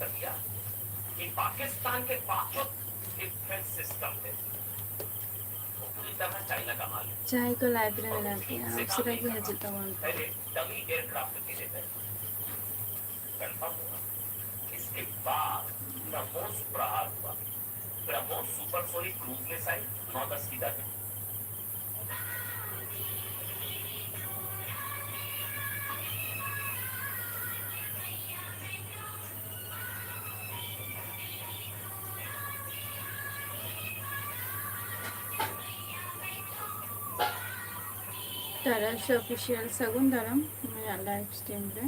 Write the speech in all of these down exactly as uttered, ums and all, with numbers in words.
कर दिया कि पाकिस्तान के पाक जो डिफेंस सिस्टम है, वो पूरी तरह चाइना का माल है। ᱡᱟᱦᱟᱸᱭ ᱠᱚ ᱞᱟᱭᱤᱵᱷ ᱨᱮ ᱢᱮᱱᱟᱜ ᱯᱮᱭᱟ, ᱩᱥᱟᱹᱨᱟ ᱜᱮ ᱦᱤᱡᱩᱜ ᱛᱟᱵᱚᱱ ᱯᱮ᱾ पहले डमी एयरक्राफ्ट भेजे थे, कंफर्म हुआ। इसके बाद ब्रह्मोस प्रहार हुआ। ब्रह्मोस सुपरसोनिक क्रूज मिसाइल नौ दस की दर में। ᱴᱟᱨᱟᱥ ᱚᱯᱷᱤᱥᱤᱭᱟᱞ, ᱥᱟᱹᱜᱩᱱ ᱫᱟᱨᱟᱢ ᱤᱧᱟᱹᱜ ᱞᱟᱭᱤᱵᱷ ᱥᱴᱨᱤᱢ ᱨᱮ᱾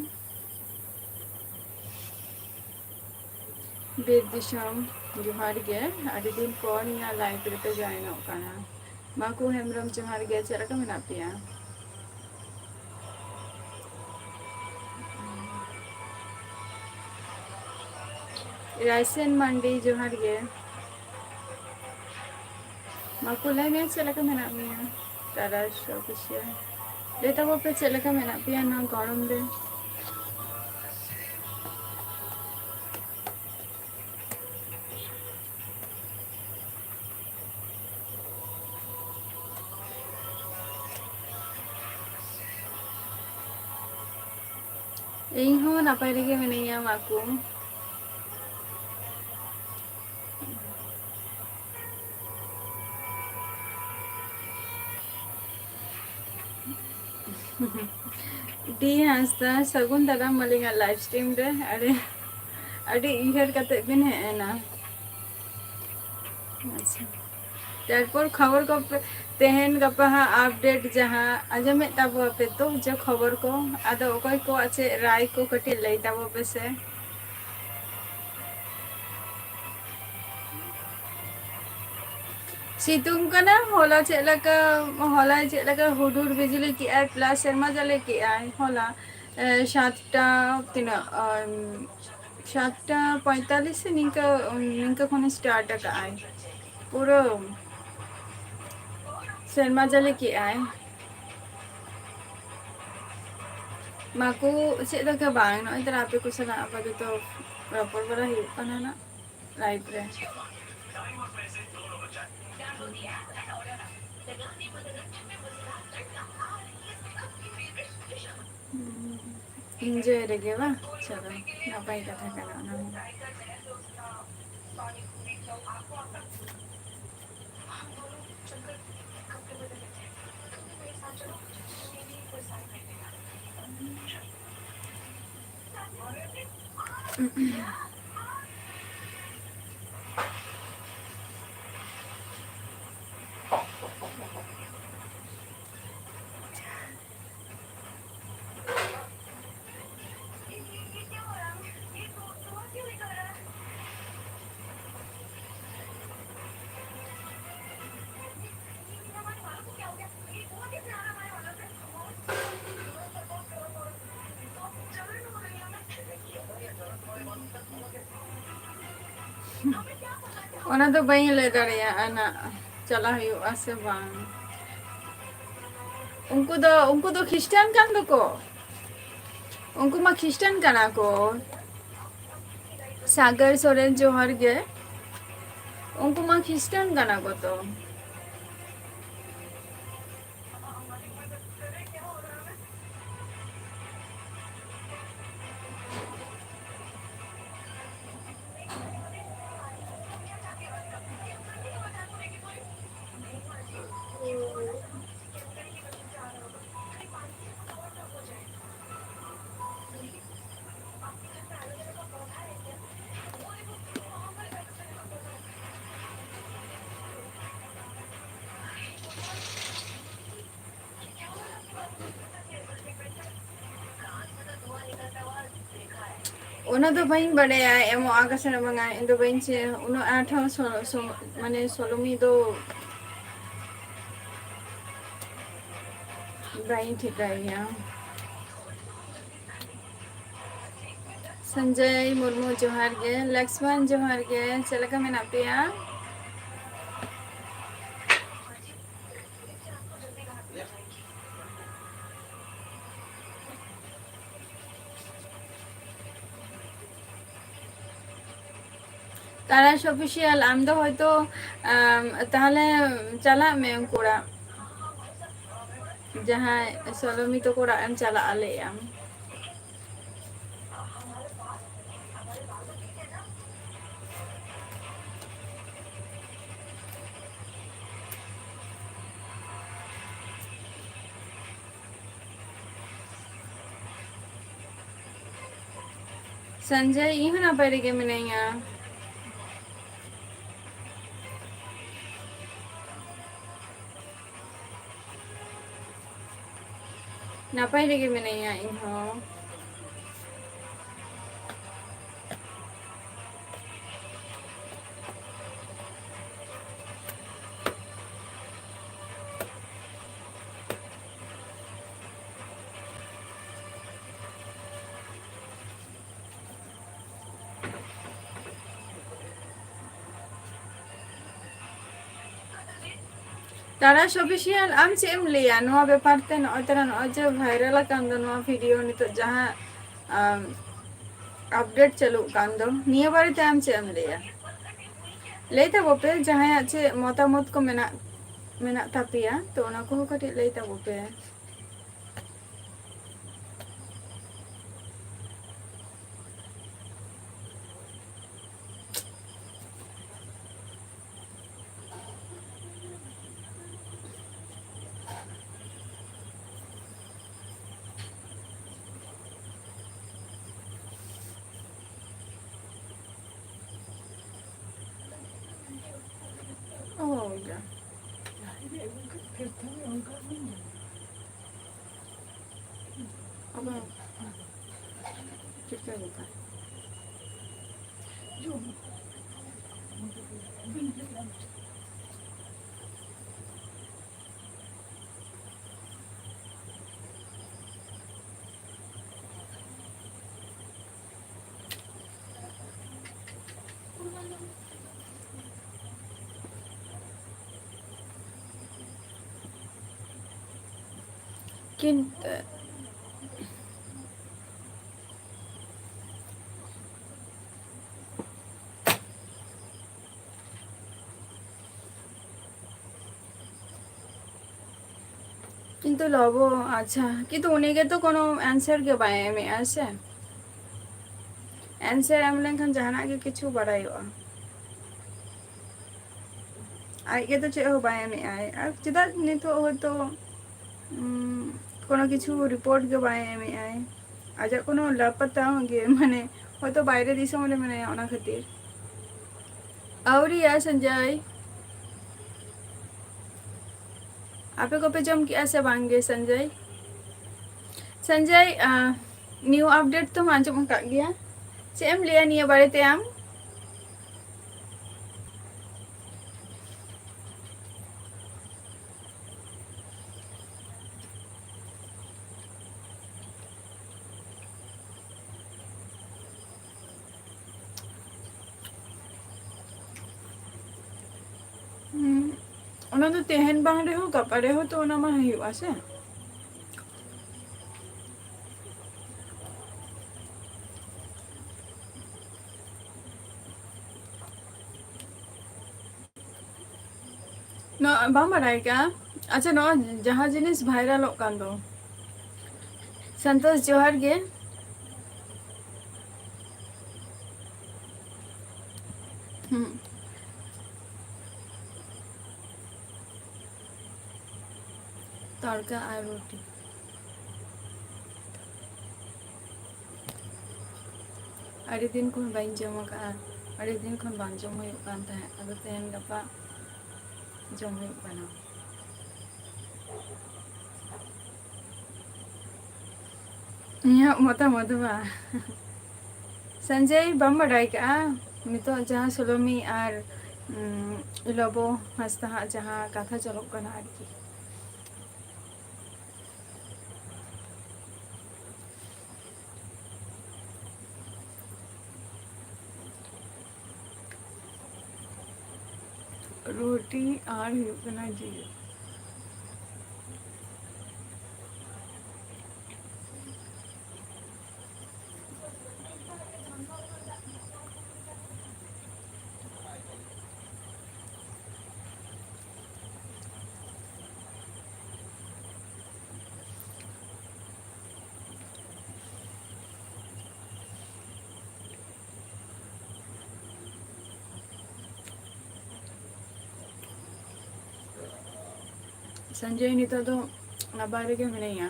ᱵᱤᱨ ᱫᱤᱥᱚᱢ, ᱡᱚᱦᱟᱨ ᱜᱮ᱾ ᱟᱹᱰᱤ ᱫᱤᱱ ᱯᱚᱨ ᱤᱧᱟᱹᱜ ᱞᱟᱭᱤᱵᱷ ᱨᱮᱯᱮ ᱡᱚᱭᱮᱱᱚᱜ ᱠᱟᱱᱟ᱾ ᱢᱟᱠᱩ ᱦᱮᱢᱵᱨᱚᱢ, ᱡᱚᱦᱟᱨ ᱜᱮ᱾ ᱪᱮᱫ ᱞᱮᱠᱟ ᱢᱮᱱᱟᱜ ᱯᱮᱭᱟ? ᱨᱟᱭᱥᱮᱱ ᱢᱟᱱᱰᱤ, ᱡᱚᱦᱟᱨ ᱜᱮ᱾ ᱢᱟᱠᱩ, ᱞᱟᱹᱭ ᱢᱮ, ᱪᱮᱫ ᱞᱮᱠᱟ ᱢᱮᱱᱟᱜ ᱢᱮᱭᱟ? ᱴᱟᱨᱟᱥ ᱚᱯᱷᱤᱥᱤᱭᱟᱞ, ᱞᱟᱹᱭ ᱛᱟᱵᱚ ᱯᱮ, ᱪᱮᱫ ᱞᱮᱠᱟ ᱢᱮᱱᱟᱜ ᱯᱮᱭᱟ ᱱᱚᱣᱟ ᱜᱚᱨᱚᱢ ᱨᱮ? ᱤᱧ ᱦᱚᱸ ᱱᱟᱯᱟᱭ ᱨᱮᱜᱮ ᱢᱤᱱᱟᱹᱧᱟ, ᱢᱟᱠᱩ᱾ ᱰᱤ ᱦᱟᱸᱥᱫᱟ, ᱥᱟᱹᱜᱩᱱ ᱫᱟᱨᱟᱢ ᱟᱹᱞᱤᱧᱟᱜ ᱞᱟᱭᱤᱵᱷ ᱥᱴᱨᱤᱢ ᱨᱮ᱾ ᱟᱹᱰᱤ, ᱟᱹᱰᱤ ᱩᱭᱦᱟᱹᱨ ᱠᱟᱛᱮ ᱵᱤᱱ ᱦᱮᱡ ᱮᱱᱟ᱾ ᱟᱪᱪᱷᱟ, ᱛᱟᱨᱯᱚᱨ ᱠᱷᱚᱵᱚᱨ ᱠᱚ ᱯᱮ-, ᱛᱮᱦᱮᱧ ᱜᱟᱯᱟ ᱦᱟᱸᱜ ᱟᱯᱰᱮᱴ ᱡᱟᱦᱟᱸ ᱟᱸᱡᱚᱢᱮᱫ ᱛᱟᱵᱚ ᱟᱯᱮ ᱛᱚ, ᱡᱮ ᱠᱷᱚᱵᱚᱨ ᱠᱚ, ᱟᱫᱚ ᱚᱠᱚᱭ ᱠᱚᱣᱟᱜ ᱪᱮᱫ ᱨᱟᱭ ᱠᱚ ᱠᱟᱹᱴᱤᱡ ᱞᱟᱹᱭ ᱛᱟᱵᱚ ᱯᱮ ᱥᱮ᱾ ᱥᱤᱛᱩᱝ ᱠᱟᱱᱟ, ᱦᱚᱞᱟ ᱪᱮᱫ ᱞᱮᱠᱟ, ᱦᱚᱞᱟ ᱪᱮᱫ ᱞᱮᱠᱟ ᱦᱩᱰᱩᱨ ᱵᱤᱡᱽᱞᱤ ᱠᱮᱜᱼᱟᱭ, plus ᱥᱮᱨᱢᱟ ᱡᱟᱹᱲᱤ ᱠᱮᱜᱼᱟᱭ ᱦᱚᱞᱟ, ᱮ, ᱥᱟᱛᱴᱟ ᱛᱤᱱᱟᱹᱜ, ᱟᱢ, ᱥᱟᱛᱴᱟ ᱯᱚᱸᱭᱛᱟᱞᱞᱤᱥ ᱥᱮ ᱱᱤᱝᱠᱟᱹ, ᱱᱤᱝᱠᱟᱹ ᱠᱷᱚᱱᱮ start ᱟᱠᱟᱜᱼᱟᱭ᱾ ᱯᱩᱨᱟᱹ ᱥᱮᱨᱢᱟ ᱡᱟᱹᱲᱤ ᱠᱮᱜᱼᱟᱭ᱾ ᱢᱟᱠᱚ ᱪᱮᱫ ᱞᱮᱠᱟ ᱵᱟᱝ, ᱱᱚᱜᱼᱚᱭ ᱛᱚᱨᱟ ᱟᱯᱮ ᱠᱚ ᱥᱟᱞᱟᱜ ᱟᱯᱟᱛᱚᱛᱚ ᱨᱚᱯᱚᱲ ᱵᱟᱲᱟ ᱦᱩᱭᱩᱜ ᱠᱟᱱᱟ ᱱᱟᱜ live ᱨᱮ᱾ ᱦᱩᱸ, enjoy ᱨᱮᱜᱮ ᱵᱟᱝ? ᱪᱚᱞᱚ, ᱱᱟᱯᱟᱭ ᱠᱟᱛᱷᱟ ᱠᱟᱱᱟ ᱚᱱᱟ ᱦᱚᱸ᱾ ᱚᱱᱟ ᱫᱚ ᱵᱟᱹᱧ ᱞᱟᱹᱭ ᱫᱟᱲᱮᱭᱟᱜᱼᱟ ᱱᱟᱜ, ᱪᱟᱞᱟᱜ ᱦᱩᱭᱩᱜᱼᱟ ᱥᱮ ᱵᱟᱝ᱾ ᱩᱱᱠᱩ ᱫᱚ, ᱩᱱᱠᱩ ᱫᱚ ᱠᱷᱨᱤᱥᱴᱟᱱ ᱠᱟᱱ ᱫᱚᱠᱚ, ᱩᱱᱠᱩ ᱢᱟ ᱠᱷᱨᱤᱥᱴᱟᱱ ᱠᱟᱱᱟ ᱠᱚ᱾ ᱥᱟᱜᱚᱨ ᱥᱚᱨᱮᱱ, ᱡᱚᱦᱟᱨ ᱜᱮ᱾ ᱩᱱᱠᱩ ᱢᱟ ᱠᱷᱨᱤᱥᱴᱟᱱ ᱠᱟᱱᱟ ᱠᱚ ᱛᱚ᱾ ᱚᱱᱟ ᱫᱚ ᱵᱟᱹᱧ ᱵᱟᱰᱟᱭᱟ ᱮᱢᱚᱜᱼᱟ ᱠᱚ ᱥᱮ ᱵᱟᱝᱟ, ᱤᱧ ᱫᱚ ᱵᱟᱹᱧ ᱪᱮ-, ᱩᱱᱟᱹᱜ ᱟᱸᱴ ᱦᱚᱸ ᱥᱚ-, ᱥᱚ-, ᱢᱟᱱᱮ ᱥᱳᱞᱳᱢᱤ ᱫᱚ ᱵᱟᱹᱧ ᱴᱷᱤᱠᱟᱹᱭᱟ᱾ ᱥᱚᱧᱡᱚᱭ ᱢᱩᱨᱢᱩ, ᱡᱚᱦᱟᱨ ᱜᱮ᱾ ᱞᱚᱠᱥᱢᱚᱱ, ᱡᱚᱦᱟᱨ ᱜᱮ᱾ ᱪᱮᱫ ᱞᱮᱠᱟ ᱢᱮᱱᱟᱜ ᱯᱮᱭᱟ? ᱛᱟᱨᱟᱥ ᱚᱯᱷᱤᱥᱤᱭᱟᱞ, ᱟᱢ ᱫᱚ ᱦᱚᱭᱛᱳ, ᱟᱢ, ᱛᱟᱦᱞᱮ ᱪᱟᱞᱟᱜ ᱢᱮ ᱩᱱᱠᱩ ᱚᱲᱟᱜ, ᱡᱟᱦᱟᱸᱭ ᱥᱚᱞᱚᱢᱤ ᱛᱟᱠᱚ ᱚᱲᱟᱜ ᱮᱢ ᱪᱟᱞᱟᱜᱼᱟ ᱞᱟᱹᱭᱮᱜ ᱟᱢ᱾ ᱥᱚᱧᱡᱚᱭ, ᱤᱧ ᱦᱚᱸ ᱱᱟᱯᱟᱭ ᱨᱮᱜᱮ ᱢᱤᱱᱟᱹᱧᱟ᱾ ᱱᱟᱯᱟᱭ ᱨᱮᱜᱮ ᱢᱤᱱᱟᱹᱧᱟ ᱤᱧ ᱦᱚᱸ᱾ ᱛᱟᱨᱟᱥ ᱚᱯᱷᱤᱥᱤᱭᱟᱞ, ᱟᱢ ᱪᱮᱫ ᱮᱢ ᱞᱟᱹᱭᱟ ᱱᱚᱣᱟ ᱵᱮᱯᱟᱨ ᱛᱮ? ᱱᱚᱜᱼᱚᱭ ᱛᱟᱨᱟ, ᱱᱚᱜᱼᱚᱭ ᱡᱮ ᱵᱷᱟᱭᱨᱟᱞ ᱟᱠᱟᱱ ᱫᱚ ᱱᱚᱣᱟ ᱵᱷᱤᱰᱤᱭᱳ, ᱱᱤᱛᱚᱜ ᱡᱟᱦᱟᱸ, ᱟᱢ, ᱟᱯᱰᱮᱴ ᱪᱟᱹᱞᱩᱜ ᱠᱟᱱ ᱫᱚ, ᱱᱤᱭᱟᱹ ᱵᱟᱨᱮᱛᱮ ᱟᱢ ᱪᱮᱫ ᱮᱢ ᱞᱟᱹᱭᱟ? ᱞᱟᱹᱭ ᱛᱟᱵᱚ ᱯᱮ, ᱡᱟᱦᱟᱸᱭᱟᱜ ᱪᱮᱫ ᱢᱚᱛᱟᱢᱚᱛ ᱠᱚ ᱢᱮᱱᱟᱜ, ᱢᱮᱱᱟᱜ ᱛᱟᱯᱮᱭᱟ, ᱛᱚ ᱚᱱᱟ ᱠᱚᱦᱚᱸ ᱠᱟᱹᱴᱤᱡ ᱞᱟᱹᱭ ᱛᱟᱵᱚ ᱯᱮ᱾ Oh, ya. Apa? Cerita apa? ᱠᱤᱱᱛᱩ ᱠᱤᱱᱛᱩ ᱞᱚᱵᱚ, ᱟᱪᱪᱷᱟ, ᱠᱤᱱᱛᱩ ᱩᱱᱤ ᱜᱮᱛᱚ ᱠᱳᱱᱳ answer ᱜᱮ ᱵᱟᱭ ᱮᱢᱮᱜᱼᱟ ᱥᱮ᱾ Answer ᱮᱢ ᱞᱮᱱᱠᱷᱟᱱ ᱡᱟᱦᱟᱱᱟᱜ ᱜᱮ ᱠᱤᱪᱷᱩ ᱵᱟᱲᱟᱭᱚᱜᱼᱟ᱾ ᱟᱡ ᱜᱮᱛᱚ ᱪᱮᱫ ᱦᱚᱸ ᱵᱟᱭ ᱮᱢᱮᱜᱼᱟᱭ᱾ ᱟᱨ ᱪᱮᱫᱟᱜ ᱱᱤᱛᱚᱜ ᱦᱚᱭᱛᱳ, ᱩᱢ, ᱠᱳᱱᱳ ᱠᱤᱪᱷᱩ report ᱜᱮ ᱵᱟᱭ ᱮᱢᱮᱜᱼᱟᱭ? ᱟᱡᱟᱜ ᱠᱳᱱᱳ ᱞᱟᱯᱟᱛᱟ ᱜᱮ, ᱢᱟᱱᱮ, ᱦᱚᱭᱛᱳ ᱵᱟᱭᱨᱮ ᱫᱤᱥᱚᱢ ᱨᱮ ᱢᱮᱱᱟᱭᱟ, ᱚᱱᱟ ᱠᱷᱟᱹᱛᱤᱨ᱾ ᱟᱹᱣᱨᱤᱭᱟ ᱥᱚᱧᱡᱚᱭ᱾ ᱟᱯᱮ ᱠᱚᱯᱮ ᱡᱚᱢ ᱠᱮᱜᱼᱟ ᱥᱮ ᱵᱟᱝ ᱜᱮ ᱥᱚᱧᱡᱚᱭ? ᱥᱚᱧᱡᱚᱭ, ᱟᱸ, new update ᱛᱚᱢ ᱟᱸᱡᱚᱢ ᱟᱠᱟᱫ ᱜᱮᱭᱟ, ᱪᱮᱫ ᱮᱢ ᱞᱟᱹᱭᱟ ᱱᱤᱭᱟᱹ ᱵᱟᱨᱮᱛᱮ ᱟᱢ? ᱦᱩᱸ, ᱚᱱᱟ ᱫᱚ ᱛᱮᱦᱮᱧ ᱵᱟᱝ ᱨᱮᱦᱚᱸ ᱜᱟᱯᱟ ᱨᱮᱦᱚᱸ ᱛᱚ ᱚᱱᱟ ᱢᱟ ᱦᱩᱭᱩᱜᱼᱟ ᱥᱮ᱾ ᱱᱚᱣᱟ ᱵᱟᱢ ᱵᱟᱰᱟᱭ ᱠᱟᱜᱼᱟ? ᱟᱪᱪᱷᱟ, ᱱᱚᱣᱟ ᱡᱟᱦᱟᱸ ᱡᱤᱱᱤᱥ ᱵᱷᱟᱭᱨᱟᱞᱚᱜ ᱠᱟᱱ ᱫᱚ, ᱥᱚᱱᱛᱳᱥ ᱡᱚᱦᱟᱨ ᱜᱮ᱾ ᱦᱩᱸ᱾ ᱛᱚᱲᱠᱟ ᱟᱨ ᱨᱩᱴᱤ᱾ ᱟᱹᱰᱤ ᱫᱤᱱ ᱠᱷᱚᱱ ᱵᱟᱹᱧ ᱡᱚᱢ ᱟᱠᱟᱫᱼᱟ, ᱟᱹᱰᱤ ᱫᱤᱱ ᱠᱷᱚᱱ ᱵᱟᱝ ᱡᱚᱢ ᱦᱩᱭᱩᱜ ᱠᱟᱱ ᱛᱟᱦᱮᱸᱫ, ᱟᱫᱚ ᱛᱮᱦᱮᱧ ᱜᱟᱯᱟ ᱡᱚᱢ ᱦᱩᱭᱩᱜ ᱠᱟᱱᱟ᱾ ᱤᱧᱟᱹᱜ ᱢᱚᱛᱟᱢᱚᱛ ᱫᱚ ᱵᱟᱝ᱾ ᱥᱚᱧᱡᱚᱭ, ᱵᱟᱢ ᱵᱟᱰᱟᱭ ᱠᱟᱜᱼᱟ ᱱᱤᱛᱚᱜ ᱡᱟᱦᱟᱸ ᱥᱩᱞᱚᱢᱤ ᱟᱨ, ᱩᱸ, ᱞᱚᱵᱚ ᱦᱟᱸᱥᱫᱟ ᱦᱟᱜ ᱡᱟᱦᱟᱸ ᱠᱟᱛᱷᱟ ᱪᱟᱞᱟᱜ ᱠᱟᱱᱟ ᱟᱨᱠᱤ? ᱨᱩᱴᱤ ᱟᱨ ᱦᱩᱭᱩᱜ ᱠᱟᱱᱟ ᱡᱤᱞ᱾ ᱥᱚᱧᱡᱚᱭ ᱱᱤᱛᱚᱜ ᱫᱚ ᱚᱱᱟ ᱵᱟᱭᱨᱮ ᱨᱮᱜᱮ ᱢᱮᱱᱟᱭᱟ᱾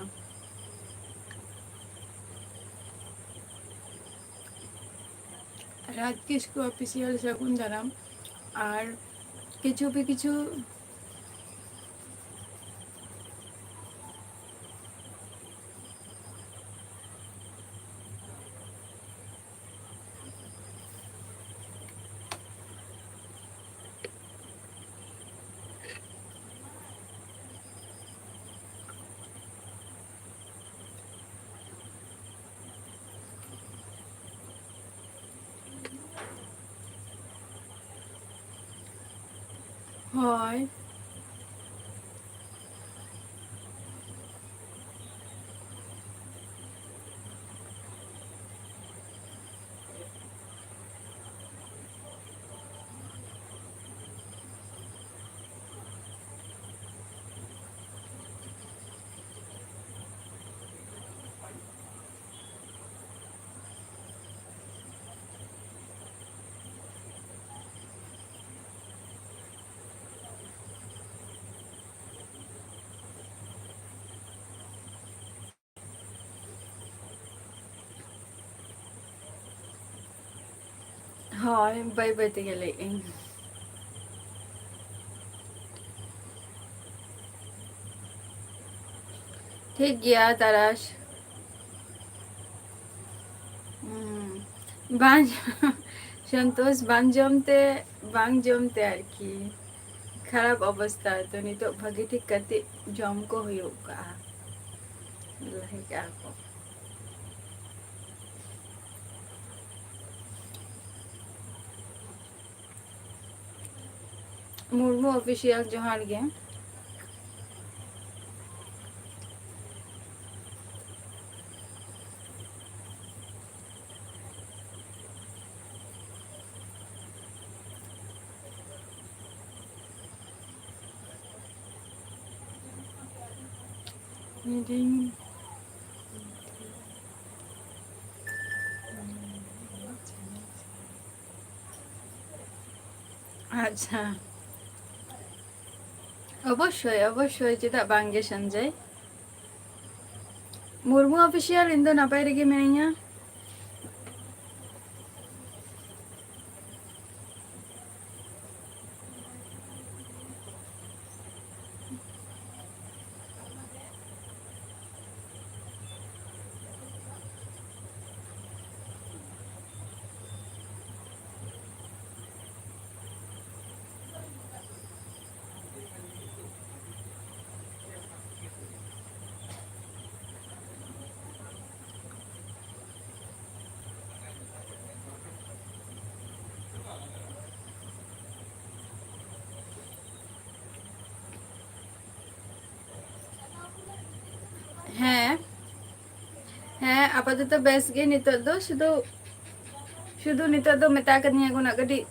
ᱨᱟᱡᱽ ᱠᱤᱥᱠᱩ ᱚᱯᱷᱤᱥᱤᱭᱟᱞ ᱥᱟᱹᱜᱩᱱ ᱫᱟᱨᱟᱢ᱾ ᱟᱨ ᱠᱤᱪᱷᱩ ᱯᱮ ᱠᱤᱪᱷᱩ ᱦᱳᱭ᱾ ᱦᱳᱭ, ᱵᱟᱹᱭ ᱵᱟᱹᱭ ᱛᱮᱜᱮ ᱞᱟᱹᱭᱮᱫ ᱟᱹᱧ᱾ ᱴᱷᱤᱠ ᱜᱮᱭᱟ, ᱛᱟᱨᱟᱥ᱾ ᱦᱩᱸ᱾ ᱵᱟᱝ, ᱥᱚᱱᱛᱳᱥ, ᱵᱟᱝ ᱡᱚᱢ ᱛᱮ, ᱵᱟᱝ ᱡᱚᱢ ᱛᱮ ᱟᱨᱠᱤ ᱠᱷᱟᱨᱟᱯ ᱚᱵᱚᱥᱛᱟ᱾ ᱛᱚ ᱱᱤᱛᱚᱜ ᱵᱷᱟᱜᱮ ᱴᱷᱤᱠ ᱠᱟᱛᱮ ᱡᱚᱢ ᱠᱚ ᱦᱩᱭᱩᱜ ᱠᱟᱜᱼᱟ, ᱞᱟᱹᱭ ᱠᱟᱜᱼᱟ ᱠᱚ᱾ ᱢᱩᱨᱢᱩ ᱚᱯᱷᱤᱥᱤᱭᱟᱞ, ᱡᱚᱦᱟᱨ ᱜᱮ᱾ ᱟᱪᱪᱷᱟ᱾ ᱚᱵᱚᱥᱥᱳᱭ, ᱚᱵᱚᱥᱥᱳᱭ, ᱪᱮᱫᱟᱜ ᱵᱟᱝ ᱜᱮ ᱥᱚᱧᱡᱚᱭ? ᱢᱩᱨᱢᱩ ᱚᱯᱷᱤᱥᱤᱭᱟᱞ, ᱤᱧ ᱫᱚ ᱱᱟᱯᱟᱭ ᱨᱮᱜᱮ ᱢᱤᱱᱟᱹᱧᱟ᱾ ᱦᱮᱸ, ᱦᱮᱸ, ᱟᱯᱟᱛᱚᱛᱚ ᱵᱮᱥ ᱜᱮ ᱱᱤᱛᱚᱜ ᱫᱚ᱾ ᱥᱩᱫᱷᱩ, ᱥᱩᱫᱷᱩ ᱱᱤᱛᱚᱜ ᱫᱚ ᱢᱮᱛᱟ ᱠᱟᱹᱫᱤᱧᱟ ᱠᱚ ᱱᱟᱜ ᱠᱟᱹᱴᱤᱡ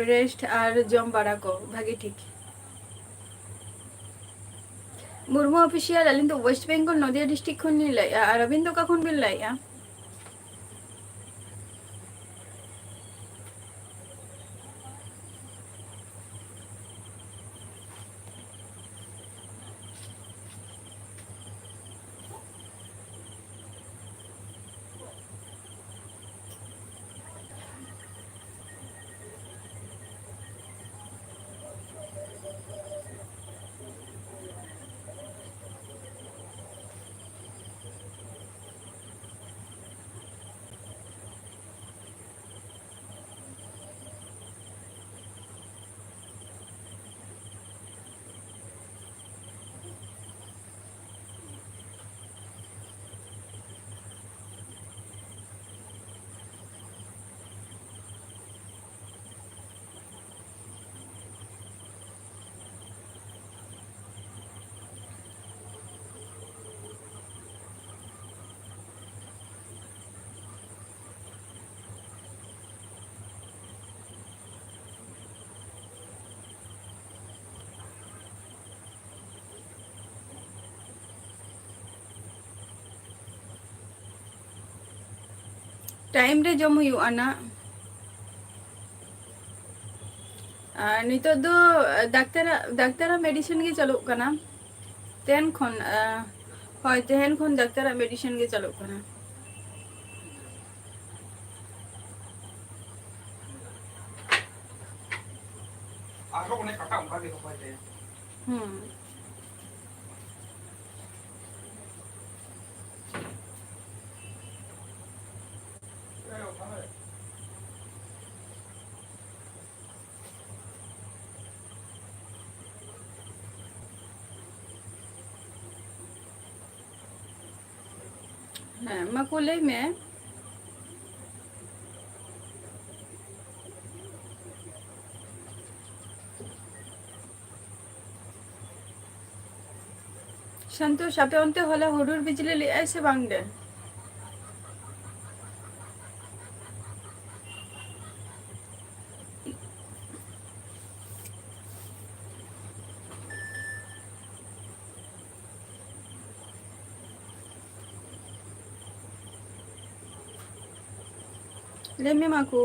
ᱨᱮᱥᱴ ᱟᱨ ᱡᱚᱢ ᱵᱟᱲᱟ ᱠᱚ ᱵᱷᱟᱜᱮ ᱴᱷᱤᱠ᱾ ᱢᱩᱨᱢᱩ ᱚᱯᱷᱤᱥᱤᱭᱟᱞ, ᱟᱹᱞᱤᱧ ᱫᱚ ᱳᱭᱮᱥᱴ ᱵᱮᱝᱜᱚᱞ ᱱᱚᱫᱤᱭᱟ ᱰᱤᱥᱴᱨᱤᱠᱴ ᱠᱷᱚᱱ ᱞᱤᱧ ᱞᱟᱹᱭᱮᱫᱼᱟ᱾ ᱟᱨ ᱟᱹᱵᱤᱱ ᱫᱚ ᱚᱠᱟ ᱠᱷᱚᱱ ᱵᱤᱱ ᱞᱟᱹᱭᱮᱫᱼᱟ? ᱴᱟᱭᱤᱢ ᱨᱮ ᱡᱚᱢ ᱦᱩᱭᱩᱜᱼᱟ ᱱᱟᱜ᱾ ᱟᱨ ᱱᱤᱛᱚᱜ ᱫᱚ ᱰᱟᱠᱛᱟᱨᱟᱜ, ᱰᱟᱠᱛᱟᱨᱟᱜ ᱢᱮᱰᱤᱥᱤᱱ ᱜᱮ ᱪᱟᱹᱞᱩᱜ ᱠᱟᱱᱟ᱾ ᱛᱮᱦᱮᱧ ᱠᱷᱚᱱ, ᱟ, ᱦᱳᱭ, ᱛᱮᱦᱮᱧ ᱠᱷᱚᱱ ᱰᱟᱠᱛᱟᱨᱟᱜ ᱢᱮᱰᱤᱥᱤᱱ ᱜᱮ ᱪᱟᱹᱞᱩᱜ ᱠᱟᱱᱟ᱾ ᱟᱨᱦᱚᱸ ᱚᱱᱮ ᱠᱟᱴᱟ ᱚᱱᱠᱟ ᱜᱮ ᱫᱚᱦᱚᱭ ᱛᱟᱭᱟ᱾ ᱦᱩᱸ᱾ ᱦᱮᱸ, ᱢᱟ ᱠᱚ ᱞᱟᱹᱭ ᱢᱮ᱾ ᱥᱚᱱᱛᱳᱥ, ᱟᱯᱮ ᱚᱱᱛᱮ ᱦᱚᱞᱟ ᱦᱩᱰᱩᱨ ᱵᱤᱡᱽᱞᱤ ᱞᱮᱜᱼᱟᱭ ᱥᱮ ᱵᱟᱝ ᱜᱮ? ᱞᱟᱹᱭ ᱢᱮ ᱢᱟᱠᱩ᱾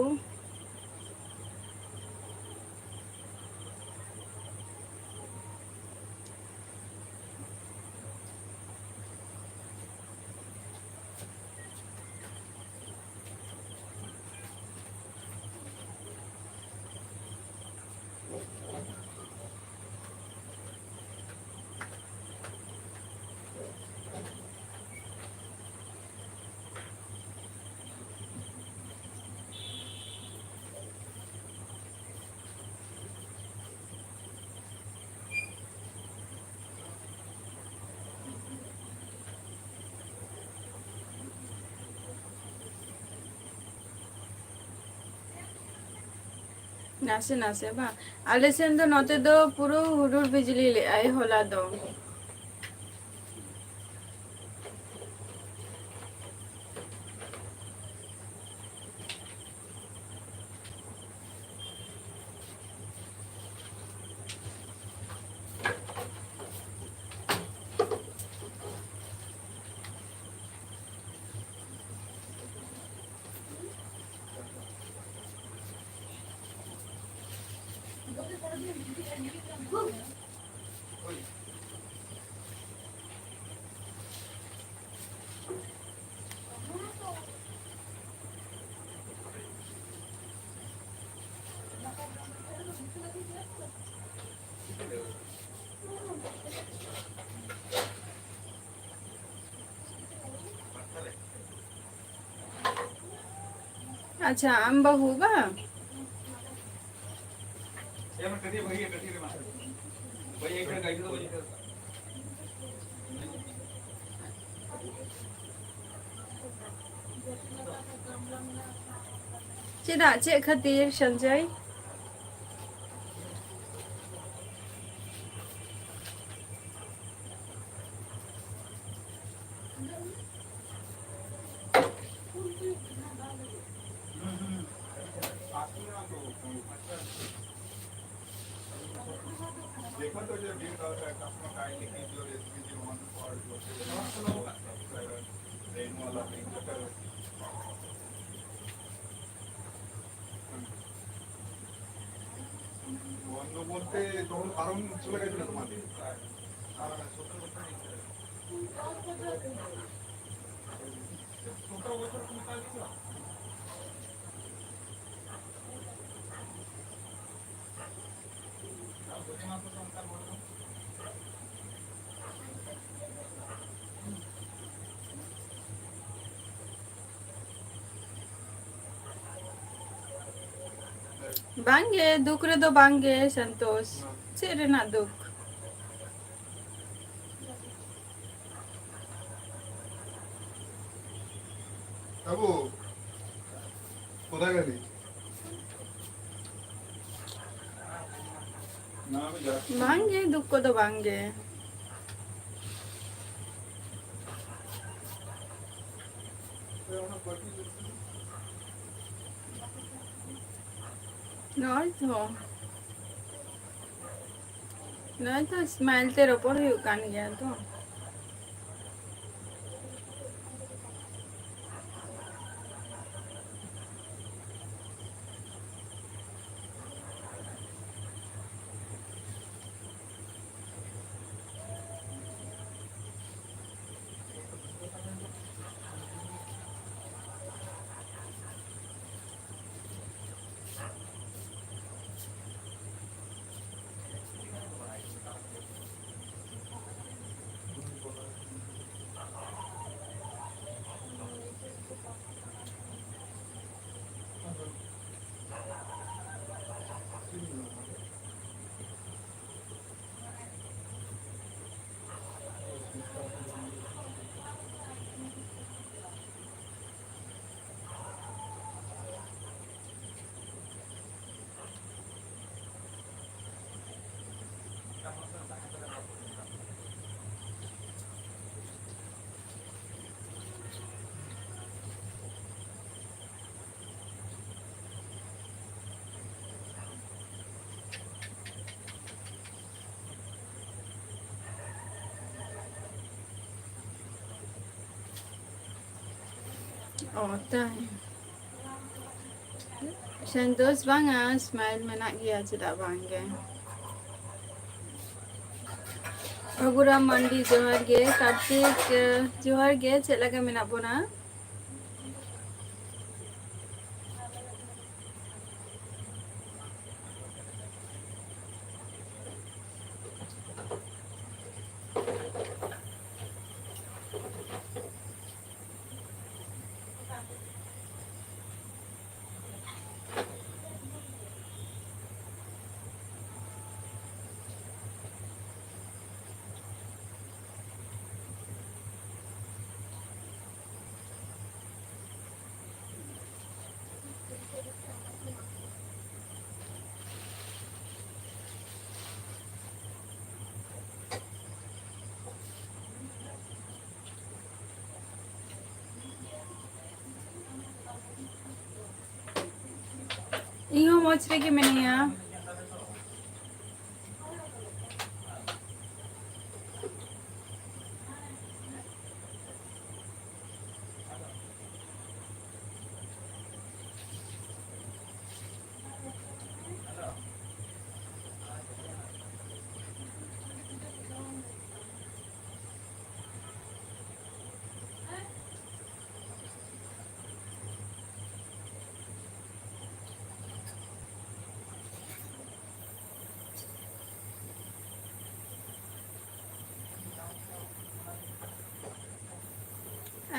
ᱱᱟᱥᱮ ᱱᱟᱥᱮ ᱵᱟᱝ? ᱟᱞᱮ ᱥᱮᱱ ᱫᱚ, ᱱᱚᱛᱮ ᱫᱚ ᱯᱩᱨᱟᱹ ᱦᱩᱰᱩᱨ ᱵᱤᱡᱽᱞᱤ ᱞᱮᱜᱼᱟᱭ ᱦᱚᱞᱟ ᱫᱚ᱾ ᱟᱪᱪᱷᱟ, ᱟᱢ ᱵᱟᱹᱦᱩ ᱵᱟᱝ? ᱪᱮᱫᱟᱜ, ᱪᱮᱫ ᱠᱷᱟᱹᱛᱤᱨ, ᱥᱚᱧᱡᱚᱭ? বন্ধ বলতে তখন কারণ চলে গেছিল তোমাদের। ᱵᱟᱝᱜᱮ, ᱫᱩᱠ ᱨᱮᱫᱚ ᱵᱟᱝᱜᱮ ᱥᱚᱱᱛᱳᱥ᱾ ᱪᱮᱫ ᱨᱮᱱᱟᱜ ᱫᱩᱠ? ᱵᱟᱹᱵᱩ, ᱠᱳᱛᱷᱟᱭ ᱜᱮᱞᱤ? ᱵᱟᱝᱜᱮ, ᱫᱩᱠ ᱠᱚᱫᱚ ᱵᱟᱝᱜᱮ᱾ ᱱᱚᱜᱼᱚᱭ ᱛᱚ, ᱱᱚᱜᱼᱚᱭ ᱛᱚ smile ᱛᱮ ᱨᱚᱯᱚᱲ ᱦᱩᱭᱩᱜ ᱠᱟᱱ ᱜᱮᱭᱟ ᱛᱚ᱾ ᱚ, ᱛᱟᱭ᱾ ᱥᱚᱱᱛᱳᱥ ᱵᱟᱝᱟ, smile ᱢᱮᱱᱟᱜ ᱜᱮᱭᱟ, ᱪᱮᱫᱟᱜ ᱵᱟᱝ ᱜᱮ᱾ ᱵᱟᱹᱵᱩᱨᱟᱢ ᱢᱟᱱᱰᱤ, ᱡᱚᱦᱟᱨ ᱜᱮ᱾ ᱠᱟᱨᱛᱤᱠ, ᱡᱚᱦᱟᱨ ᱜᱮ, ᱪᱮᱫ ᱞᱮᱠᱟ ᱢᱮᱱᱟᱜ ᱵᱚᱱᱟ? ᱤᱧ ᱦᱚᱸ ᱢᱚᱡᱽ ᱨᱮᱜᱮ ᱢᱮᱱᱟᱹᱧᱟ᱾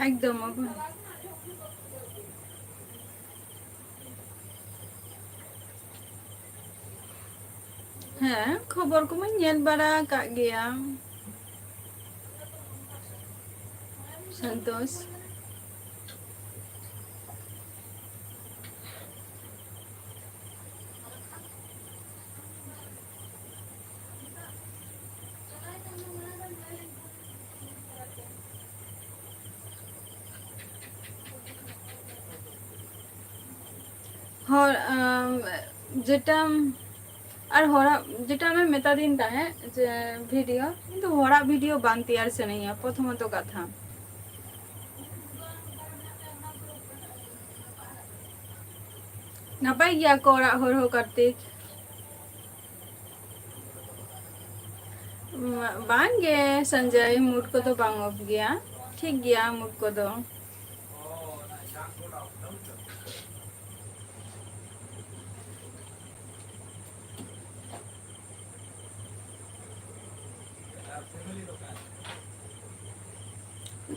ᱮᱠᱫᱚᱢ ᱟᱵᱚ᱾ ᱦᱮᱸ, ᱠᱷᱚᱵᱚᱨ ᱠᱚᱢᱟᱧ ᱧᱮᱞ ᱵᱟᱲᱟ ᱟᱠᱟᱫ ᱜᱮᱭᱟ᱾ ᱥᱚᱱᱛᱳᱥ᱾ ᱦᱚᱲ, ᱟᱢ, ᱡᱮᱴᱟᱢ, ᱟᱨ ᱦᱚᱲᱟᱜ, ᱡᱮᱴᱟ ᱟᱢᱮᱢ ᱢᱮᱛᱟᱫᱤᱧ ᱛᱟᱦᱮᱸᱫ ᱡᱮ video, ᱤᱧ ᱫᱚ ᱦᱚᱲᱟᱜ video ᱵᱟᱝ ᱛᱮᱭᱟᱨ ᱥᱟᱱᱟᱧᱟ, ᱯᱨᱚᱛᱷᱚᱢᱚᱛᱚ ᱠᱟᱛᱷᱟ᱾ ᱱᱟᱯᱟᱭ ᱜᱮᱭᱟ ᱠᱚ ᱚᱲᱟᱜ ᱦᱚᱲ ᱦᱚᱸ, ᱠᱟᱨᱛᱤᱠ? ᱵᱟᱝ ᱜᱮ ᱥᱚᱧᱡᱚᱭ, ᱢᱩᱰ ᱠᱚᱫᱚ ᱵᱟᱝ ᱚᱯᱷ ᱜᱮᱭᱟ, ᱴᱷᱤᱠ ᱜᱮᱭᱟ ᱢᱩᱰ ᱠᱚᱫᱚ᱾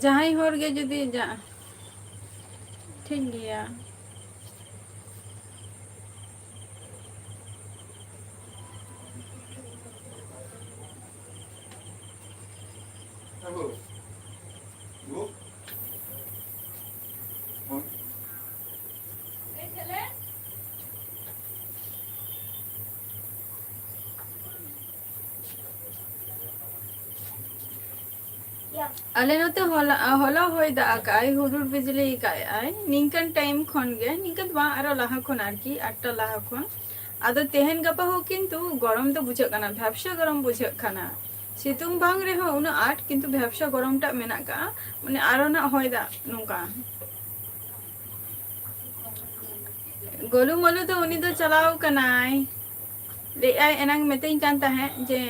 ᱡᱟᱦᱟᱸᱭ ᱦᱚᱲ ᱜᱮ ᱡᱩᱫᱤ ᱡᱟ-, ᱴᱷᱤᱠ ᱜᱮᱭᱟ᱾ ᱟᱞᱮ ᱱᱚᱛᱮ ᱦᱚᱞᱟ, ᱦᱚᱞᱟ ᱦᱚᱭ ᱫᱟᱜ ᱟᱠᱟᱜᱼᱟᱭ, ᱦᱩᱰᱩᱨ ᱵᱤᱡᱽᱞᱤ ᱟᱠᱟᱜᱼᱟᱭ, ᱱᱤᱝᱠᱟᱹᱱ ᱴᱟᱭᱤᱢ ᱠᱷᱚᱱ ᱜᱮ, ᱱᱤᱝᱠᱟᱹ ᱫᱚ ᱵᱟᱝ, ᱟᱨᱚ ᱞᱟᱦᱟ ᱠᱷᱚᱱ ᱟᱨᱠᱤ, ᱟᱴᱴᱟ ᱞᱟᱦᱟ ᱠᱷᱚᱱ᱾ ᱟᱫᱚ ᱛᱮᱦᱮᱧ ᱜᱟᱯᱟ ᱦᱚᱸ ᱠᱤᱱᱛᱩ ᱜᱚᱨᱚᱢ ᱫᱚ ᱵᱩᱡᱷᱟᱹᱜ ᱠᱟᱱᱟ, ᱵᱷᱟᱵᱽᱥᱟ ᱜᱚᱨᱚᱢ ᱵᱩᱡᱷᱟᱹᱜ ᱠᱟᱱᱟ᱾ ᱥᱤᱛᱩᱝ ᱵᱟᱝ ᱨᱮᱦᱚᱸ ᱩᱱᱟᱹᱜ ᱟᱸᱴ, ᱠᱤᱱᱛᱩ ᱵᱷᱟᱵᱽᱥᱟ ᱜᱚᱨᱚᱢ ᱴᱟᱜ ᱢᱮᱱᱟᱜ ᱠᱟᱜᱼᱟ, ᱢᱟᱱᱮ ᱟᱨᱚ ᱱᱟᱜ ᱦᱚᱭ ᱫᱟᱜ ᱱᱚᱝᱠᱟ᱾ ᱜᱳᱞᱩ ᱢᱳᱞᱩ ᱫᱚ ᱩᱱᱤ ᱫᱚ ᱪᱟᱞᱟᱣ ᱠᱟᱱᱟᱭ, ᱞᱟᱹᱭᱮᱜᱼᱟᱭ, ᱮᱱᱟᱝ ᱢᱮᱛᱟᱹᱧ ᱠᱟᱱ ᱛᱟᱦᱮᱸᱫ ᱡᱮ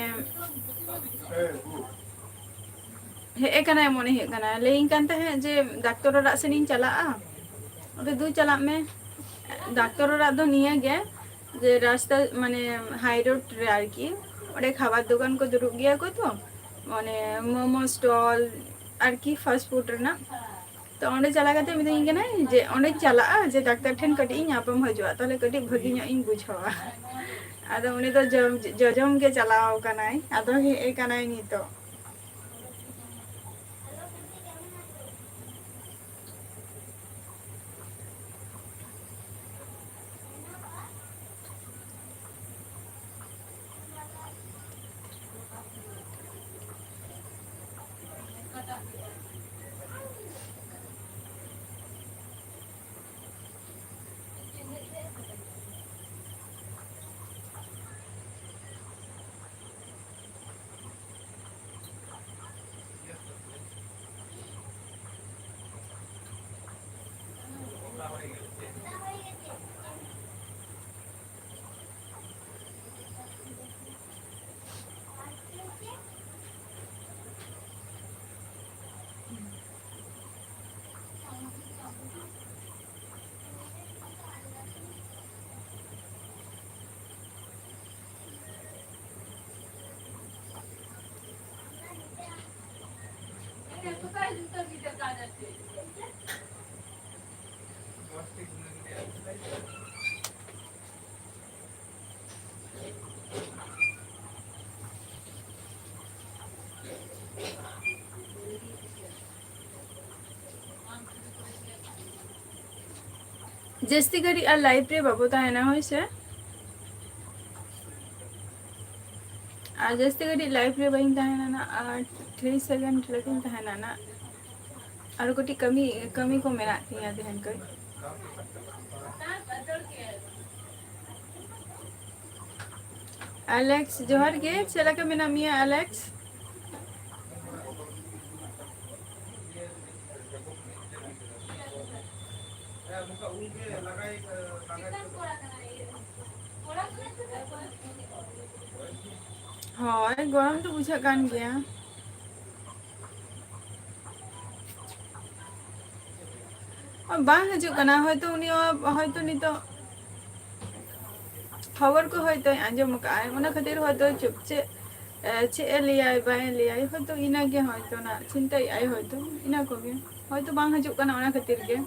ᱦᱮᱡ ᱟᱠᱟᱱᱟᱭ ᱢᱚᱱᱮ ᱦᱩᱭᱩᱜ ᱠᱟᱱᱟ, ᱞᱟᱹᱭᱟᱹᱧ ᱠᱟᱱ ᱛᱟᱦᱮᱸᱫ ᱡᱮ ᱰᱟᱠᱛᱚᱨ ᱚᱲᱟᱜ ᱥᱮᱱᱤᱧ ᱪᱟᱞᱟᱜᱼᱟ᱾ ᱟᱫᱚ ᱫᱩ ᱪᱟᱞᱟᱜ ᱢᱮ, ᱰᱟᱠᱛᱚᱨ ᱚᱲᱟᱜ ᱫᱚ ᱱᱤᱭᱟᱹ ᱜᱮ ᱡᱮ ᱨᱟᱥᱛᱟ ᱢᱟᱱᱮ ᱦᱟᱭ ᱨᱳᱰ ᱨᱮ ᱟᱨᱠᱤ, ᱚᱸᱰᱮ ᱠᱷᱟᱵᱟᱨ ᱫᱚᱠᱟᱱ ᱠᱚ ᱫᱩᱲᱩᱵ ᱜᱮᱭᱟ ᱠᱚ ᱛᱚ, ᱢᱟᱱᱮ ᱢᱳᱢᱳ ᱥᱴᱚᱞ ᱟᱨᱠᱤ, ᱯᱷᱟᱥᱴ ᱯᱷᱩᱰ ᱨᱮᱱᱟᱜ᱾ ᱛᱚ ᱚᱸᱰᱮ ᱪᱟᱞᱟᱣ ᱠᱟᱛᱮ ᱢᱤᱛᱟᱹᱧ ᱠᱟᱱᱟᱭ ᱡᱮ ᱚᱸᱰᱮᱧ ᱪᱟᱞᱟᱜᱼᱟ, ᱡᱮ ᱰᱟᱠᱛᱟᱨ ᱴᱷᱮᱱ ᱠᱟᱹᱴᱤᱡ ᱤᱧ ᱧᱟᱯᱟᱢ ᱦᱤᱡᱩᱜᱼᱟ, ᱛᱟᱦᱞᱮ ᱠᱟᱹᱴᱤᱡ ᱵᱷᱟᱹᱜᱤ ᱧᱚᱜ ᱤᱧ ᱵᱩᱡᱷᱟᱹᱣᱟ᱾ ᱟᱫᱚ ᱩᱱᱤ ᱫᱚ ᱡᱚᱢ, ᱡᱚᱡᱚᱢ ᱜᱮ ᱪᱟᱞᱟᱣ ᱠᱟᱱᱟᱭ, ᱟᱫᱚ ᱦᱮᱡ ᱠᱟᱱᱟᱭ ᱱᱤᱛᱚᱜ᱾ ᱡᱟᱹᱥᱛᱤ ᱜᱷᱟᱹᱲᱤᱡ ᱟᱨ live ᱨᱮ ᱵᱟᱵᱚ ᱛᱟᱦᱮᱱᱟ, ᱦᱳᱭ ᱥᱮ? ᱟᱨ ᱡᱟᱹᱥᱛᱤ ᱜᱷᱟᱹᱲᱤᱡ live ᱨᱮ ᱵᱟᱹᱧ ᱛᱟᱦᱮᱱᱟ ᱱᱟᱜ, ᱟᱨ three second ᱞᱮᱠᱟᱧ ᱛᱟᱦᱮᱱᱟ ᱱᱟᱜ᱾ ᱟᱨᱚ ᱠᱟᱹᱴᱤᱡ ᱠᱟᱹᱢᱤ, ᱠᱟᱹᱢᱤ ᱠᱚ ᱢᱮᱱᱟᱜ ᱛᱤᱧᱟᱹ ᱛᱮᱦᱮᱧ ᱠᱟᱹᱡ᱾ ᱟᱞᱮᱠᱥ, ᱡᱚᱦᱟᱨ ᱜᱮ, ᱪᱮᱫ ᱞᱮᱠᱟ ᱢᱮᱱᱟᱜ ᱢᱮᱭᱟ ᱟᱞᱮᱠᱥ? ᱦᱳᱭ, ᱜᱚᱨᱚᱢ ᱫᱚ ᱵᱩᱡᱷᱟᱹᱜ ᱠᱟᱱ ᱜᱮᱭᱟ᱾ ᱵᱟᱝ ᱦᱤᱡᱩᱜ ᱠᱟᱱᱟ, ᱦᱚᱭᱛᱳ ᱩᱱᱤ ᱦᱚᱸ, ᱦᱚᱭᱛᱳ ᱱᱤᱛᱚᱜ ᱠᱷᱚᱵᱚᱨ ᱠᱚ ᱦᱚᱭᱛᱳᱭ ᱟᱸᱡᱚᱢ ᱟᱠᱟᱫᱼᱟᱭ, ᱚᱱᱟ ᱠᱷᱟᱹᱛᱤᱨ ᱦᱚᱭᱛᱳ ᱪᱩᱯ, ᱪᱮᱫ, ᱮ, ᱪᱮᱫ ᱮ ᱞᱟᱹᱭᱟᱭ, ᱵᱟᱭ ᱞᱟᱹᱭᱟᱭ, ᱦᱚᱭᱛᱳ ᱤᱱᱟᱹᱜᱮ, ᱦᱚᱭᱛᱳ ᱱᱟᱜ ᱪᱤᱱᱛᱟᱹᱭᱮᱫᱼᱟᱭ, ᱦᱚᱭᱛᱳ ᱤᱱᱟᱹ ᱠᱚᱜᱮ, ᱦᱚᱭᱛᱳ ᱵᱟᱝ ᱦᱤᱡᱩᱜ ᱠᱟᱱᱟ, ᱚᱱᱟ ᱠᱷᱟᱹᱛᱤᱨ ᱜᱮ᱾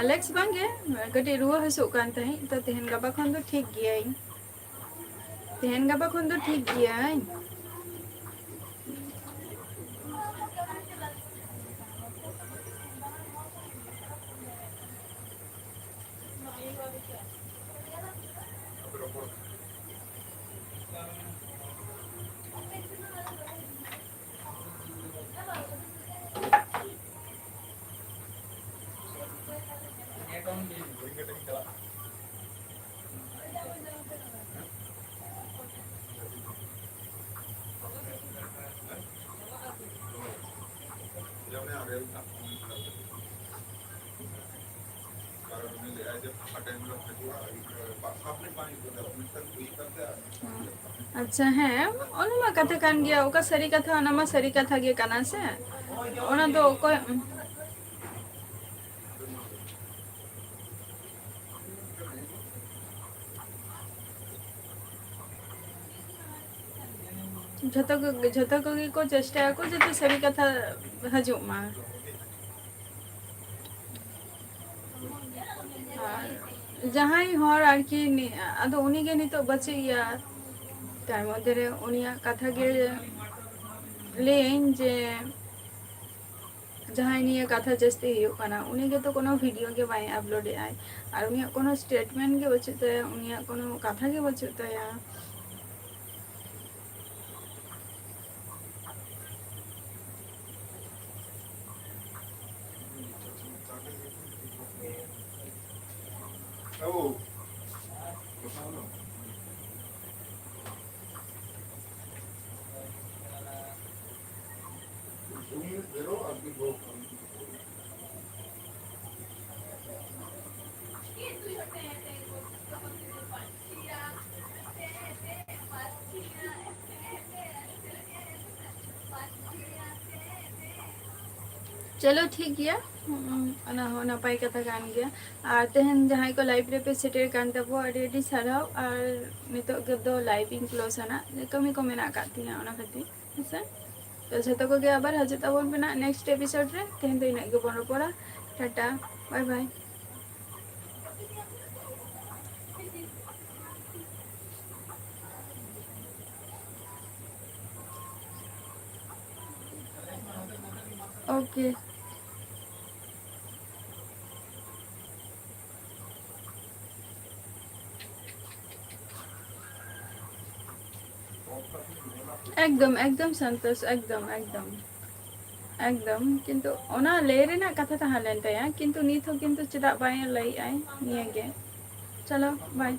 ᱟᱞᱮᱠᱥ ᱵᱟᱝᱜᱮ, ᱠᱟᱹᱴᱤᱡ ᱨᱩᱣᱟᱹ ᱦᱟᱹᱥᱩᱜ ᱠᱟᱱ ᱛᱟᱦᱮᱸᱫ, ᱛᱚ ᱛᱮᱦᱮᱧ ᱜᱟᱯᱟ ᱠᱷᱚᱱ ᱫᱚ ᱴᱷᱤᱠ ᱜᱮᱭᱟᱭ᱾ ᱛᱮᱦᱮᱧ ᱜᱟᱯᱟ ᱠᱷᱚᱱ ᱫᱚ ᱴᱷᱤᱠ ᱜᱮᱭᱟᱭ᱾ ᱟᱪᱪᱷᱟ, ᱦᱮᱸ, ᱚᱱᱟ ᱢᱟ ᱠᱟᱛᱷᱟ ᱠᱟᱱ ᱜᱮᱭᱟ, ᱚᱠᱟ ᱥᱟᱹᱨᱤ ᱠᱟᱛᱷᱟ, ᱚᱱᱟ ᱢᱟ ᱥᱟᱹᱨᱤ ᱠᱟᱛᱷᱟ ᱜᱮ ᱠᱟᱱᱟ ᱥᱮ, ᱚᱱᱟ ᱫᱚ ᱚᱠᱚᱭ ᱡᱷᱚᱛᱚ ᱠᱚ, ᱡᱷᱚᱛᱚ ᱠᱚᱜᱮ ᱠᱚ ᱪᱮᱥᱴᱟᱭᱟᱠᱚ ᱡᱟᱛᱮ ᱥᱟᱹᱨᱤ ᱠᱟᱛᱷᱟ ᱦᱤᱡᱩᱜ ᱢᱟ᱾ ᱟᱨ ᱡᱟᱦᱟᱸᱭ ᱦᱚᱲ ᱟᱨᱠᱤ ᱱᱤ-, ᱟᱫᱚ ᱩᱱᱤᱜᱮ ᱱᱤᱛᱚᱜ ᱵᱟᱹᱪᱩᱜ ᱮᱭᱟ, ᱛᱟᱨ ᱢᱚᱫᱽᱫᱷᱮ ᱨᱮ ᱩᱱᱤᱭᱟᱜ ᱠᱟᱛᱷᱟ ᱜᱮ ᱞᱟᱹᱭᱟᱹᱧ ᱡᱮ ᱡᱟᱦᱟᱸᱭ ᱱᱤᱭᱟᱹ ᱠᱟᱛᱷᱟ ᱡᱟᱹᱥᱛᱤ ᱦᱩᱭᱩᱜ ᱠᱟᱱᱟ, ᱩᱱᱤ ᱜᱮᱛᱚ ᱠᱳᱱᱳ video ᱜᱮ ᱵᱟᱭ upload ᱮᱫᱟᱭ, ᱟᱨ ᱩᱱᱤᱭᱟᱜ ᱠᱳᱱᱳ statement ᱜᱮ ᱵᱟᱹᱪᱩᱜ ᱛᱟᱭᱟ, ᱩᱱᱤᱭᱟᱜ ᱠᱳᱱᱳ ᱠᱟᱛᱷᱟ ᱜᱮ ᱵᱟᱹᱪᱩᱜ ᱛᱟᱭᱟ᱾ ᱪᱚᱞᱚ, ᱴᱷᱤᱠ ᱜᱮᱭᱟ, ᱦᱩᱸ, ᱚᱱᱟ ᱦᱚᱸ ᱱᱟᱯᱟᱭ ᱠᱟᱛᱷᱟ ᱠᱟᱱ ᱜᱮᱭᱟ᱾ ᱟᱨ ᱛᱮᱦᱮᱧ ᱡᱟᱦᱟᱸᱭ ᱠᱚ live ᱨᱮᱯᱮ ᱥᱮᱴᱮᱨ ᱠᱟᱱ ᱛᱟᱵᱚ, ᱟᱹᱰᱤ ᱟᱹᱰᱤ ᱥᱟᱨᱦᱟᱣ᱾ ᱟᱨ ᱱᱤᱛᱚᱜ ᱜᱮ ᱫᱚ live ᱤᱧ close ᱟ ᱱᱟᱜ, ᱠᱟᱹᱢᱤ ᱠᱚ ᱢᱮᱱᱟᱜ ᱟᱠᱟᱫ ᱛᱤᱧᱟᱹ, ᱚᱱᱟ ᱠᱷᱟᱹᱛᱤᱨ, ᱦᱮᱸᱥᱮ? ᱛᱚ ᱡᱷᱚᱛᱚ ᱠᱚᱜᱮ ᱟᱵᱟᱨ ᱦᱤᱡᱩᱜ ᱛᱟᱵᱚᱱ ᱯᱮ ᱱᱟᱜ next episode ᱨᱮ᱾ ᱛᱮᱦᱮᱧ ᱫᱚ ᱤᱱᱟᱹᱜ ᱜᱮᱵᱚᱱ ᱨᱚᱯᱚᱲᱟ᱾ Tata, bye bye᱾ Okay. ᱮᱠᱫᱚᱢ, ᱮᱠᱫᱚᱢ ᱥᱚᱱᱛᱳᱥ, ᱮᱠᱫᱚᱢ, ᱮᱠᱫᱚᱢ, ᱮᱠᱫᱚᱢ᱾ ᱠᱤᱱᱛᱩ ᱚᱱᱟ ᱞᱟᱹᱭ ᱨᱮᱱᱟᱜ ᱠᱟᱛᱷᱟ ᱛᱟᱦᱮᱸ ᱞᱮᱱ ᱛᱟᱭᱟ, ᱠᱤᱱᱛᱩ ᱱᱤᱛ ᱦᱚᱸ ᱠᱤᱱᱛᱩ ᱪᱮᱫᱟᱜ ᱵᱟᱭ ᱞᱟᱹᱭᱮᱜᱼᱟᱭ ᱱᱤᱭᱟᱹ ᱜᱮ᱾ ᱪᱚᱞᱚ, bye᱾